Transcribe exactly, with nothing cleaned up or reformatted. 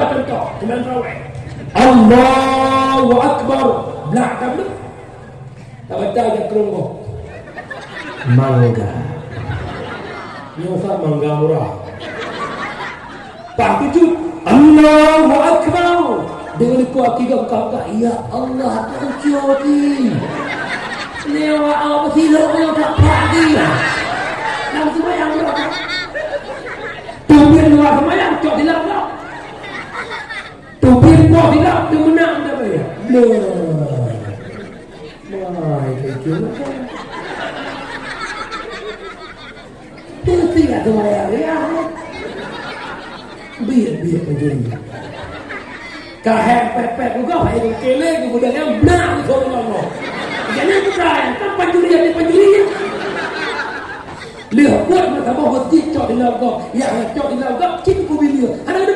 Contoh, seumayang tarawih. Allahu Akbar. Blah tableuk. Tabaca jak keurong boh. Mangga. Nyoe sa mangga murah. Paih keujut. Allahu Akbar. Deungon likot aki geuh buka-buka. Ya Allah, aku cuti. Nyoe awak silop nyoe tak pagi. Lam seumayang nyoe. Teubiet luwa seumayang, cok silop gob. Teubiet poh silop, teumeunak meunan. Bleh. Mai, keu Teusiat seumayang, ya. Biet-biet peujuri. Ka hék pet-pet juga, hai kele, kemudian yang benar di Allah. Jadi bukan, kan pencuri jadi pencuri. Leuh buet meusaboh masjid cok di laut gob, ya cok di laut gob, cit kubilia. Ada